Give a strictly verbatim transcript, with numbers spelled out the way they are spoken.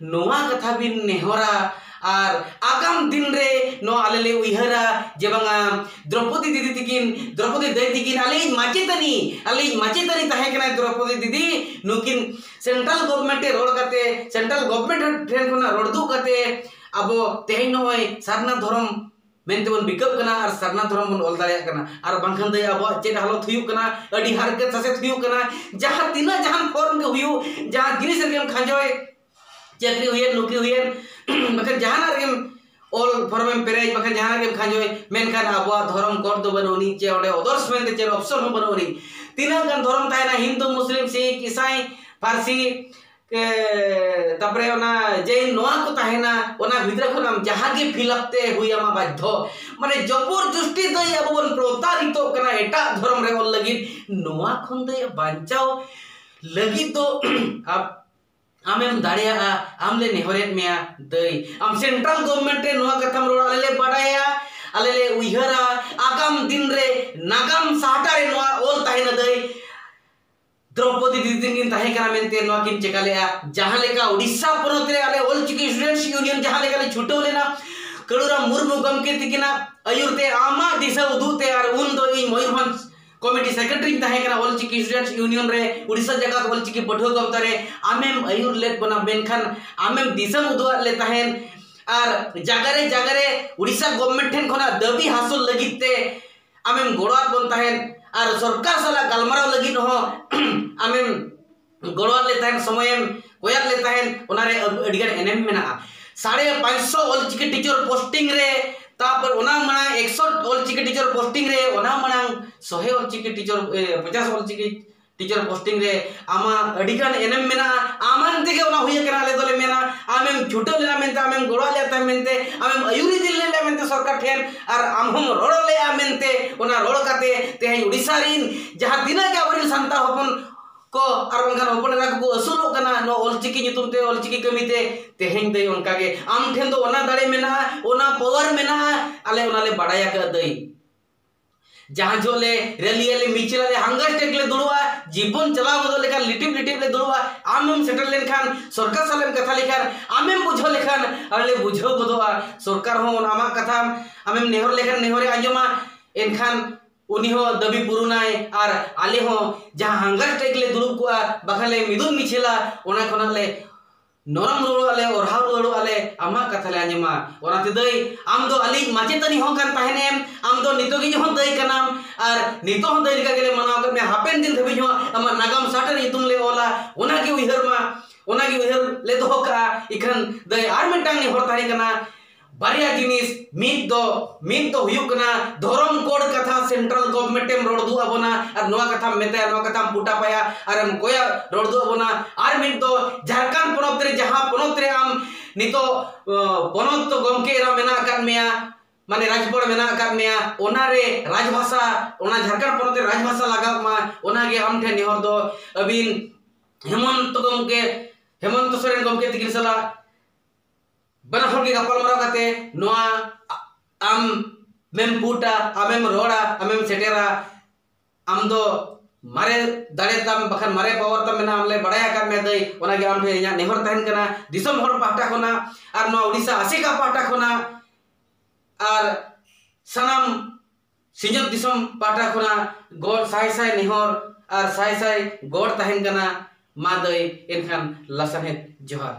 ᱱᱚᱣᱟ ᱠᱟᱛᱷᱟ ᱵᱤᱱ ᱱᱮᱦᱚᱨᱟ ᱟᱨ ᱟᱜᱟᱢ ᱫᱤᱱ ᱨᱮ ᱱᱚᱣᱟ ᱟᱞᱮ ᱞᱮ ᱩᱭᱦᱟᱹᱨᱟ ᱡᱮ ᱵᱟᱝᱟ ᱫᱨᱚᱯᱚᱫᱤ ᱫᱤᱫᱤ ᱛᱤᱠᱤᱱ, ᱫᱨᱚᱯᱚᱫᱤ ᱫᱟᱹᱭ ᱛᱤᱠᱤᱱ, ᱟᱞᱮᱭᱤᱡ ᱢᱟᱪᱮᱛᱟᱹᱱᱤ, ᱟᱞᱮᱭᱤᱡ ᱢᱟᱪᱮᱛᱟᱹᱱᱤ ᱛᱟᱦᱮᱸ ᱠᱟᱱᱟᱭ ᱫᱨᱚᱯᱚᱫᱤ ᱫᱤᱫᱤ, ᱱᱩᱠᱤᱱ ᱥᱮᱱᱴᱨᱟᱞ ᱜᱚᱵᱷᱢᱮᱱᱴ ᱨᱮ ᱨᱚᱲ ᱠᱟᱛᱮ, ᱥᱮᱱᱴᱨᱟᱞ ᱜᱚᱵᱷᱢᱮᱱᱴ ᱴᱷᱮᱱ ᱠᱷᱚᱱᱟᱜ ᱨᱚᱲ ᱫᱩᱜ ᱠᱟᱛᱮ ᱟᱵᱚ ᱛᱮᱦᱮᱧ ᱱᱚᱜᱼᱚᱭ ᱥᱟᱨᱱᱟ ᱫᱷᱚᱨᱚᱢ ᱢᱮᱱᱛᱮ ᱵᱚᱱ ᱵᱤᱠᱟᱹᱜ ᱠᱟᱱᱟ ᱟᱨ ᱥᱟᱨᱱᱟ ᱫᱷᱚᱨᱚᱢ ᱵᱚᱱ ᱚᱞ ᱫᱟᱲᱮᱭᱟᱜ ᱠᱟᱱᱟ᱾ ᱟᱨ ᱵᱟᱝᱠᱷᱟᱱ ᱫᱚ ᱟᱵᱚᱣᱟᱜ ᱪᱮᱫ ᱦᱟᱞᱚᱛ ᱦᱩᱭᱩᱜ ᱠᱟᱱᱟ, ᱟᱹᱰᱤ ᱦᱟᱨᱠᱮᱛ ᱥᱟᱥᱮᱛ ᱦᱩᱭᱩᱜ ᱠᱟᱱᱟ᱾ ᱡᱟᱦᱟᱸ ᱛᱤᱱᱟᱹᱜ ᱡᱟᱦᱟᱱ ᱯᱷᱚᱨᱢ ᱜᱮ ᱦᱩᱭᱩᱜ, ᱡᱟᱦᱟᱸ ᱡᱤᱱᱤᱥ ᱨᱮᱜᱮᱢ ᱠᱷᱟᱸᱡᱚᱭ, ᱪᱟᱹᱠᱨᱤ ᱦᱩᱭᱮᱱ, ᱱᱚᱠᱨᱤ ᱦᱩᱭᱮᱱ, ᱵᱟᱠᱷᱟᱱ ᱡᱟᱦᱟᱱᱟᱜ ᱨᱮᱜᱮᱢ ᱚᱞ ᱯᱷᱚᱨᱢᱮᱢ ᱯᱮᱨᱮᱡ, ᱵᱟᱠᱷᱟᱱ ᱡᱟᱦᱟᱱᱟᱜ ᱨᱮᱜᱮᱢ ᱠᱷᱟᱸᱡᱚᱭ, ᱢᱮᱱᱠᱷᱟᱱ ᱟᱵᱚᱣᱟᱜ ᱫᱷᱚᱨᱚᱢ ᱠᱳᱰ ᱫᱚ ᱵᱟᱹᱱᱩᱜ ᱟᱹᱱᱤᱡ, ᱪᱮ ᱚᱸᱰᱮ ᱚᱫᱚᱨᱥ ᱢᱮᱱᱛᱮ ᱪᱮᱫ ᱚᱯᱥᱚᱱ ᱦᱚᱸ ᱵᱟᱹᱱᱩᱜ ᱟᱹᱱᱤᱡ᱾ ᱛᱤᱱᱟᱹᱜ ᱜᱟᱱ ᱫᱷᱚᱨᱚᱢ ᱛᱟᱦᱮᱱᱟ, ᱦᱤᱱᱫᱩ, ᱢᱩᱥᱞᱤᱢ, ᱥᱤᱠᱷ, ᱤᱥᱟᱭ, ᱯᱟᱹᱨᱥᱤ, ᱮ, ᱛᱟᱯᱚᱨᱮ ᱚᱱᱟ ᱡᱮ ᱱᱚᱣᱟ ᱠᱚ ᱛᱟᱦᱮᱱᱟ, ᱚᱱᱟ ᱵᱷᱤᱛᱨᱤ ᱠᱷᱚᱱ ᱟᱢ ᱡᱟᱦᱟᱸ ᱜᱮ ᱯᱷᱤᱞᱟᱯ ᱛᱮ ᱦᱩᱭ ᱟᱢᱟ ᱵᱟᱫᱽᱫᱷᱚ᱾ ᱢᱟᱱᱮ ᱡᱚᱵᱚᱨ ᱡᱚᱥᱴᱤ ᱫᱟᱹᱭ ᱟᱵᱚ ᱵᱚᱱ ᱯᱨᱚᱛᱟᱨᱤᱛᱚᱜ ᱠᱟᱱᱟ ᱮᱴᱟᱜ ᱫᱷᱚᱨᱚᱢ ᱨᱮ ᱚᱞ ᱞᱟᱹᱜᱤᱫ᱾ ᱱᱚᱣᱟ ᱠᱷᱚᱱ ᱫᱟᱹᱭ ᱵᱟᱧᱪᱟᱣ ᱞᱟᱹᱜᱤᱫ ᱫᱚ ᱟᱵ-, ᱟᱢᱮᱢ ᱫᱟᱲᱮᱭᱟᱜᱼᱟ, ᱟᱢ ᱞᱮ ᱱᱮᱦᱚᱨᱮᱫ ᱢᱮᱭᱟ ᱫᱟᱹᱭ᱾ ᱟᱢ ᱥᱮᱱᱴᱨᱟᱞ ᱜᱚᱵᱷᱢᱮᱱᱴ ᱨᱮ ᱱᱚᱣᱟ ᱠᱟᱛᱷᱟᱢ ᱨᱚᱲᱟ, ᱟᱞᱮ ᱞᱮ ᱵᱟᱰᱟᱭᱟ, ᱟᱞᱮ ᱞᱮ ᱩᱭᱦᱟᱹᱨᱟ, ᱟᱜᱟᱢ ᱫᱤᱱ ᱨᱮ ᱱᱟᱜᱟᱢ ᱥᱟᱦᱴᱟ ᱨᱮ ᱱᱚᱣᱟ ᱚᱞ ᱛᱟᱦᱮᱱᱟ ᱫᱟᱹᱭ᱾ ᱫᱨᱚᱯᱚᱫᱤ ᱫᱤᱫᱤ ᱛᱤᱠᱤᱱ ᱛᱟᱦᱮᱸ ᱠᱟᱱᱟ ᱢᱮᱱᱛᱮ ᱱᱚᱣᱟ ᱠᱤᱱ ᱪᱮᱠᱟ ᱞᱮᱜᱼᱟ? ᱡᱟᱦᱟᱸ ᱞᱮᱠᱟ ᱳᱰᱤᱥᱟ ᱯᱚᱱᱚᱛ ᱨᱮ ᱟᱞᱮ ᱚᱞᱪᱤᱠᱤ ᱥᱴᱩᱰᱮᱱᱴᱥ ᱤᱭᱩᱱᱤᱭᱚᱱ ᱡᱟᱦᱟᱸ ᱞᱮᱠᱟ ᱞᱮ ᱪᱷᱩᱴᱟᱹᱣ ᱞᱮᱱᱟ, ᱠᱟᱹᱱᱩᱨᱟᱢ ᱢᱩᱨᱢᱩ ᱜᱚᱢᱠᱮ ᱛᱤᱠᱤᱱᱟᱜ ᱟᱹᱭᱩᱨ ᱛᱮ, ᱟᱢᱟᱜ ᱫᱤᱥᱟᱹ ᱩᱫᱩᱜ ᱛᱮ, ᱟᱨ ᱩᱱ ᱫᱚ ᱤᱧ ᱢᱚᱭᱩᱨᱵᱷᱚᱸᱡᱽ ᱠᱚᱢᱤᱴᱤ ᱥᱮᱠᱨᱮᱴᱟᱨᱤᱧ ᱛᱟᱦᱮᱸ ᱠᱟᱱᱟ ᱚᱞᱪᱤᱠᱤ ᱥᱴᱩᱰᱮᱱᱴᱥ ᱤᱭᱩᱱᱤᱭᱚᱱ ᱨᱮ, ᱩᱰᱤᱥᱟ ᱡᱟᱠᱟᱛ ᱚᱞᱪᱤᱠᱤ ᱯᱟᱹᱴᱷᱩᱣᱟᱹ ᱜᱟᱶᱛᱟ ᱨᱮ᱾ ᱟᱢᱮᱢ ᱟᱹᱭᱩᱨ ᱞᱮᱫ ᱵᱚᱱᱟ, ᱢᱮᱱᱠᱷᱟᱱ ᱟᱢᱮᱢ ᱫᱤᱥᱟᱹᱢ ᱩᱫᱩᱜ ᱟᱫ ᱞᱮ ᱛᱟᱦᱮᱸᱱ᱾ ᱟᱨ ᱡᱟᱭᱜᱟ ᱨᱮ ᱡᱟᱭᱜᱟ ᱨᱮ ᱩᱰᱤᱥᱟ ᱜᱚᱵᱷᱢᱮᱱᱴ ᱴᱷᱮᱱ ᱠᱷᱚᱱᱟᱜ ᱫᱟᱹᱵᱤ ᱦᱟᱥᱚᱞ ᱞᱟᱹᱜᱤᱫ ᱛᱮ ᱟᱢᱮᱢ ᱜᱚᱲᱚᱣᱟᱫ ᱵᱚᱱ ᱛᱟᱦᱮᱸᱱ᱾ ᱟᱨ ᱥᱚᱨᱠᱟᱨ ᱥᱟᱞᱟᱜ ᱜᱟᱞᱢᱟᱨᱟᱣ ᱞᱟᱹᱜᱤᱫ ᱦᱚᱸ ᱟᱢᱮᱢ ᱜᱚᱲᱚᱣᱟᱫ ᱞᱮ ᱛᱟᱦᱮᱸᱱ, ᱥᱚᱢᱚᱭᱮᱢ ᱠᱚᱭᱟᱫ ᱞᱮ ᱛᱟᱦᱮᱸᱱ, ᱚᱱᱟᱨᱮ ᱟᱹᱰᱤ, ᱟᱹᱰᱤᱜᱟᱱ ᱮᱱᱮᱢ ᱢᱮᱱᱟᱜᱼᱟ᱾ ᱥᱟᱲᱮ ᱯᱟᱸᱪᱥᱚ ᱚᱞᱪᱤᱠᱤ ᱴᱤᱪᱟᱨ ᱯᱳᱥᱴᱤᱝ ᱨᱮ, ᱛᱟᱨᱯᱚᱨ ᱚᱱᱟ ᱢᱟᱲᱟᱝ ᱮᱠᱥᱚ ᱚᱞᱪᱤᱠᱤ ᱴᱤᱪᱟᱨ ᱯᱳᱥᱴᱤᱝ ᱨᱮ, ᱚᱱᱟ ᱢᱟᱲᱟᱝ ᱥᱚᱦᱮ ᱚᱞᱪᱤᱠᱤ ᱴᱤᱪᱟᱨ, ᱮ, ᱯᱚᱪᱟᱥ ᱚᱞᱪᱤᱠᱤ ᱴᱤᱪᱟᱨ ᱯᱳᱥᱴᱤᱝ ᱨᱮ ᱟᱢᱟᱜ ᱟᱹᱰᱤᱜᱟᱱ ᱮᱱᱮᱢ ᱢᱮᱱᱟᱜᱼᱟ᱾ ᱟᱢᱟᱝ ᱛᱮᱜᱮ ᱚᱱᱟ ᱦᱩᱭ ᱟᱠᱟᱱᱟ, ᱟᱞᱮ ᱫᱚᱞᱮ ᱢᱮᱱᱟ ᱟᱢᱮᱢ ᱪᱷᱩᱴᱟᱹᱣ ᱞᱮᱱᱟ ᱢᱮᱱᱛᱮ, ᱟᱢᱮᱢ ᱜᱚᱲᱚ ᱞᱮᱫ ᱛᱟᱦᱮᱸ ᱢᱮᱱᱛᱮ, ᱟᱢᱮᱢ ᱟᱹᱭᱩᱨ ᱤᱫᱤ ᱞᱮᱫ ᱞᱮᱭᱟ ᱢᱮᱱᱛᱮ ᱥᱚᱨᱠᱟᱨ ᱴᱷᱮᱱ, ᱟᱨ ᱟᱢ ᱦᱚᱸᱢ ᱨᱚᱲ ᱞᱮᱫᱼᱟ ᱢᱮᱱᱛᱮ, ᱚᱱᱟ ᱨᱚᱲ ᱠᱟᱛᱮ ᱛᱮᱦᱮᱧ ᱩᱰᱤᱥᱟ ᱨᱤᱱ ᱡᱟᱦᱟᱸ ᱛᱤᱱᱟᱹᱜ ᱜᱮ ᱟᱵᱚᱨᱮᱱ ᱥᱟᱱᱛᱟᱲ ᱦᱚᱯᱚᱱ ᱠᱚ ᱟᱨ ᱵᱟᱝᱠᱷᱟᱱ ᱦᱚᱯᱚᱱ ᱮᱨᱟ ᱠᱚᱠᱚ ᱟᱹᱥᱩᱞᱚᱜ ᱠᱟᱱᱟ ᱱᱚᱣᱟ ᱚᱞᱪᱤᱠᱤ ᱧᱩᱛᱩᱢ ᱛᱮ, ᱚᱞᱪᱤᱠᱤ ᱠᱟᱹᱢᱤ ᱛᱮ, ᱛᱮᱦᱮᱧ ᱫᱚ ᱚᱱᱠᱟ ᱜᱮ ᱟᱢ ᱴᱷᱮᱱ ᱫᱚ ᱚᱱᱟ ᱫᱟᱲᱮ ᱢᱮᱱᱟᱜᱼᱟ, ᱚᱱᱟ ᱯᱟᱣᱟᱨ ᱢᱮᱱᱟᱜᱼᱟ, ᱟᱞᱮ ᱚᱱᱟ ᱞᱮ ᱵᱟᱲᱟᱭ ᱟᱠᱟᱫ ᱫᱟᱹᱭ᱾ ᱡᱟᱦᱟᱸ ᱡᱚᱦᱚᱜ ᱞᱮ ᱨᱮᱞᱤ ᱟᱞᱮ, ᱢᱤᱪᱷᱤᱞ ᱟᱞᱮ, ᱦᱟᱝᱜᱟᱨ ᱥᱴᱮᱠ ᱞᱮ ᱫᱩᱲᱩᱵᱼᱟ, ᱡᱤᱵᱚᱱ ᱪᱟᱞᱟᱣ ᱜᱚᱫᱚᱜ ᱞᱮᱠᱟᱱ ᱞᱤᱴᱤᱯ ᱞᱤᱴᱤᱯ ᱞᱮ ᱫᱩᱲᱩᱵᱼᱟ᱾ ᱟᱢᱮᱢ ᱥᱮᱴᱮᱨ ᱞᱮᱱᱠᱷᱟᱱ, ᱥᱚᱨᱠᱟᱨ ᱥᱟᱞᱟᱜ ᱮᱢ ᱠᱟᱛᱷᱟ ᱞᱮᱠᱷᱟᱱ, ᱟᱢᱮᱢ ᱵᱩᱡᱷᱟᱹᱣ ᱞᱮᱠᱷᱟᱱ, ᱟᱞᱮ ᱞᱮ ᱵᱩᱡᱷᱟᱹᱣ ᱜᱚᱫᱚᱜᱼᱟ᱾ ᱥᱚᱨᱠᱟᱨ ᱦᱚᱸ ᱟᱢᱟᱜ ᱠᱟᱛᱷᱟ, ᱟᱢᱮᱢ ᱱᱮᱦᱚᱨ ᱞᱮᱠᱷᱟᱱ ᱱᱮᱦᱚᱨᱮ ᱟᱸᱡᱚᱢᱟ, ᱮᱱᱠᱷᱟᱱ ᱩᱱᱤ ᱦᱚᱸ ᱫᱟᱹᱵᱤ ᱯᱩᱨᱩᱱᱟᱭ᱾ ᱟᱨ ᱟᱞᱮ ᱦᱚᱸ ᱡᱟᱦᱟᱸ ᱦᱟᱝᱜᱟᱨ ᱥᱴᱮᱠ ᱞᱮ ᱫᱩᱲᱩᱵ ᱠᱚᱜᱼᱟ, ᱵᱟᱠᱷᱟᱱ ᱞᱮ ᱢᱤᱫᱩᱱ ᱢᱤᱪᱷᱤᱞᱟ, ᱚᱱᱟ ᱠᱷᱚᱱᱟᱜ ᱞᱮ ᱱᱚᱨᱚᱢ ᱨᱩᱣᱟᱹᱲᱚᱜ ᱟᱞᱮ, ᱚᱨᱦᱟᱣ ᱨᱩᱣᱟᱹᱲᱚᱜ ᱟᱞᱮ, ᱟᱢᱟᱜ ᱠᱟᱛᱷᱟ ᱞᱮ ᱟᱸᱡᱚᱢᱟ᱾ ᱚᱱᱟᱛᱮ ᱫᱟᱹᱭ, ᱟᱢ ᱫᱚ ᱟᱞᱮᱭᱤᱡ ᱢᱟᱪᱮᱛᱟᱹᱱᱤ ᱦᱚᱸ ᱠᱟᱱ ᱛᱟᱦᱮᱱᱮᱢ, ᱟᱢ ᱫᱚ ᱱᱤᱛᱚᱜᱤᱡ ᱦᱚᱸ ᱫᱟᱹᱭ ᱠᱟᱱᱟᱢ, ᱟᱨ ᱱᱤᱛᱚᱜ ᱦᱚᱸ ᱫᱟᱹᱭ ᱞᱮᱠᱟ ᱜᱮᱞᱮ ᱢᱟᱱᱟᱣ ᱟᱠᱟᱫ ᱢᱮᱭᱟ᱾ ᱦᱟᱯᱮᱱ ᱫᱤᱱ ᱫᱷᱟᱹᱵᱤᱡ ᱦᱚᱸ ᱟᱢᱟᱜ ᱱᱟᱜᱟᱢ ᱥᱟᱴᱮᱨ ᱧᱩᱛᱩᱢ ᱞᱮ ᱚᱞᱟ, ᱚᱱᱟᱜᱮ ᱩᱭᱦᱟᱹᱨ ᱢᱟ, ᱚᱱᱟᱜᱮ ᱩᱭᱦᱟᱹᱨ ᱞᱮ ᱫᱚᱦᱚ ᱠᱟᱜᱼᱟ᱾ ᱤᱠᱷᱟᱹᱱ ᱫᱟᱹᱭ, ᱟᱨ ᱢᱤᱫᱴᱟᱝ ᱱᱮᱦᱚᱨ ᱛᱟᱦᱮᱸ ᱠᱟᱱᱟ, ᱵᱟᱨᱭᱟ ᱡᱤᱱᱤᱥ, ᱢᱤᱫ ᱫᱚ, ᱢᱤᱫ ᱫᱚ ᱦᱩᱭᱩᱜ ᱠᱟᱱᱟ ᱫᱷᱚᱨᱚᱢ ᱠᱳᱰ ᱠᱟᱛᱷᱟ ᱥᱮᱱᱴᱨᱟᱞ ᱜᱚᱵᱷᱢᱮᱱᱴ ᱮᱢ ᱨᱚᱲ ᱩᱫᱩᱜ ᱟᱵᱚᱱᱟ, ᱟᱨ ᱱᱚᱣᱟ ᱠᱟᱛᱷᱟᱢ ᱢᱮᱛᱟᱭᱟ, ᱱᱚᱣᱟ ᱠᱟᱛᱷᱟᱢ ᱯᱩᱴᱟᱯᱟᱭᱟ, ᱟᱨ ᱮᱢ ᱠᱚᱭᱟ ᱨᱚᱲ ᱩᱫᱩᱜ ᱟᱵᱚᱱᱟ᱾ ᱟᱨ ᱢᱤᱫ ᱫᱚ ᱡᱷᱟᱲᱠᱷᱚᱸᱰ ᱯᱚᱱᱚᱛ ᱨᱮ, ᱡᱟᱦᱟᱸ ᱯᱚᱱᱚᱛ ᱨᱮ ᱟᱢ ᱱᱤᱛᱚᱜ, ᱚ, ᱯᱚᱱᱚᱛ ᱜᱚᱢᱠᱮ ᱮᱨᱟ ᱢᱮᱱᱟᱜ ᱟᱠᱟᱫ ᱢᱮᱭᱟ, ᱢᱟᱱᱮ ᱨᱟᱡᱽᱵᱚᱲ ᱢᱮᱱᱟᱜ ᱟᱠᱟᱫ ᱢᱮᱭᱟ, ᱚᱱᱟᱨᱮ ᱨᱟᱡᱽᱵᱷᱟᱥᱟ, ᱚᱱᱟ ᱡᱷᱟᱲᱠᱷᱚᱸᱰ ᱯᱚᱱᱚᱛ ᱨᱮ ᱨᱟᱡᱽᱵᱷᱟᱥᱟ ᱞᱟᱜᱟᱣ ᱢᱟ, ᱚᱱᱟᱜᱮ ᱟᱢ ᱴᱷᱮᱱ ᱱᱮᱦᱚᱨ ᱫᱚ᱾ ᱟᱹᱵᱤᱱ ᱦᱮᱢᱚᱱᱛᱚ ᱜᱚᱢᱠᱮ, ᱦᱮᱢᱚᱱᱛᱚ ᱥᱚᱨᱮᱱ ᱜᱚᱢᱠᱮ ᱛᱤᱠᱤᱱ ᱥᱟᱞᱟᱜ ᱵᱟᱱᱟ ᱦᱚᱲ ᱜᱮ ᱜᱟᱯᱟᱞ ᱢᱟᱨᱟᱣ ᱠᱟᱛᱮ ᱱᱚᱣᱟ ᱟ-, ᱟᱢ ᱢᱮᱢ ᱯᱩᱴᱟ, ᱟᱢᱮᱢ ᱨᱚᱲᱟ, ᱟᱢᱮᱢ ᱥᱮᱴᱮᱨᱟ, ᱟᱢ ᱫᱚ ᱢᱟᱨᱮ ᱫᱟᱲᱮ ᱛᱟᱢ ᱵᱟᱠᱷᱟᱱ ᱢᱟᱨᱮ ᱯᱟᱣᱟᱨ ᱛᱟᱢ ᱢᱮᱱᱟᱜᱼᱟ, ᱟᱢ ᱞᱮ ᱵᱟᱲᱟᱭ ᱟᱠᱟᱫ ᱢᱮᱭᱟ ᱫᱟᱹᱭ᱾ ᱚᱱᱟᱜᱮ ᱟᱢ ᱴᱷᱮᱱ ᱤᱧᱟᱹᱜ ᱱᱮᱦᱚᱨ ᱛᱟᱦᱮᱱ ᱠᱟᱱᱟ, ᱫᱤᱥᱚᱢ ᱦᱚᱲ ᱯᱟᱦᱴᱟ ᱠᱷᱚᱱᱟᱜ ᱟᱨ ᱱᱚᱣᱟ ᱳᱰᱤᱥᱟ ᱟᱥᱮᱠᱟ ᱯᱟᱦᱴᱟ ᱠᱷᱚᱱᱟᱜ ᱟᱨ ᱥᱟᱱᱟᱢ ᱥᱤᱧᱚᱛ ᱫᱤᱥᱚᱢ ᱯᱟᱦᱴᱟ ᱠᱷᱚᱱᱟᱜ ᱜᱚᱰ ᱥᱟᱭ ᱥᱟᱭ ᱱᱮᱦᱚᱨ ᱟᱨ ᱥᱟᱭ ᱥᱟᱭ ᱜᱚᱰ ᱛᱟᱦᱮᱱ ᱠᱟᱱᱟ᱾ ᱢᱟ ᱫᱟᱹᱭ, ᱮᱱᱠᱷᱟᱱ ᱞᱟᱥᱟᱱᱦᱮᱫ ᱡᱚᱦᱟᱨ᱾